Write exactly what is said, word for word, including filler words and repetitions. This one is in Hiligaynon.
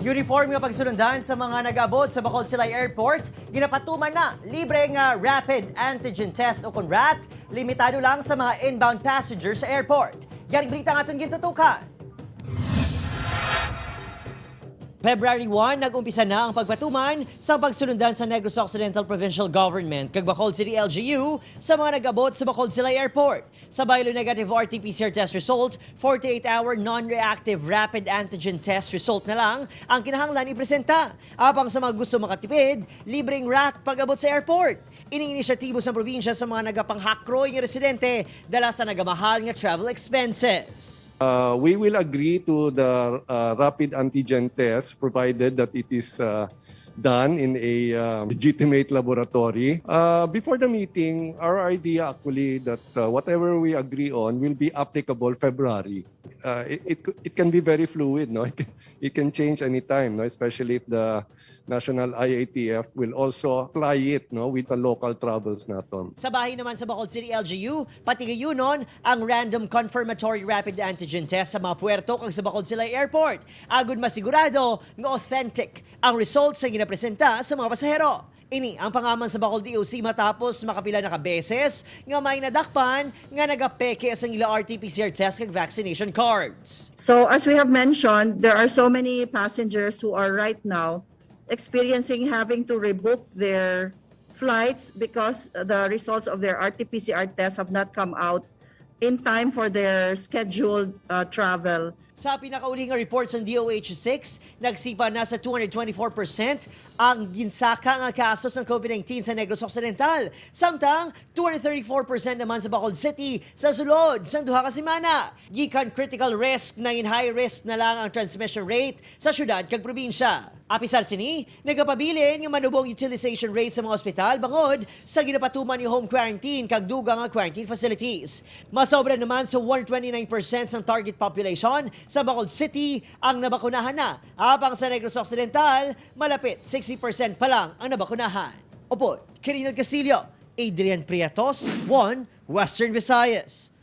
Uniform nga pagsulundan sa mga nag-abot sa Bacolod Silay Airport, ginapatuman na libre nga rapid antigen test o kon rat, limitado lang sa mga inbound passengers sa airport. Yaring balita ang aton gintutukan. February one, nag-umpisa na ang pagpatuman sa pagsulundan sa Negros Occidental Provincial Government kag Bacolod City L G U sa mga nag-abot sa Bacolod Silay Airport. Sa baylo negative R T P C R test result, forty-eight hour non-reactive rapid antigen test result na lang ang kinahanglan ipresenta. Apang sa mga gusto makatipid, libreng rat pag-abot sa airport. Ining inisyatibo sa probinsya sa mga nagapanghakroy nga residente dala sa nagamahal nga travel expenses. Uh, we will agree to the uh, rapid antigen test provided that it is uh, done in a uh, legitimate laboratory. Uh, before the meeting, our idea actually that uh, whatever we agree on will be applicable February. Uh, it, it, cou- it can be very fluid, no? It can, it can change anytime, no? Especially if the national I A T F will also apply it, no, with the local travels naton. Sa bahin naman sa Bacolod City L G U, patigayunon ang random confirmatory rapid antigen test sa mga puerto kag sa Bacolod Silay Airport, agud masigurado nga authentic ang results nga ginapresenta sa mga pasahero. Ini ang pangaman sa Bacolod D O C matapos makapila na ka beses nga may nadakpan nga nagapeke sang ila R T P C R test kag vaccination cards. So as we have mentioned, there are so many passengers who are right now experiencing having to rebook their flights because the results of their R T P C R tests have not come out in time for their scheduled uh, travel. Sa pinakauli nga report sang D O H six, nagsipa na sa two hundred twenty-four percent ang ginsaka nga kaso sang COVID nineteen sa Negros Occidental, samtang two hundred thirty-four percent naman sa Bacolod City sa sulod sang duha ka semana. Gikan critical risk, nangin high risk na lang ang transmission rate sa syudad kag probinsya. Apisar sini, nagapabilin nga manubong utilization rate sa mga ospital bangod sa ginapatuman nga home quarantine kag dugang nga quarantine facilities. Masobra naman sa one twenty-nine percent sang target population sa Bacolod City ang nabakunahan na, apang sa Negros Occidental, malapit sixty percent pa lang ang nabakunahan. Upod kay Rinald Castillo, Adrian Prietos, One Western Visayas.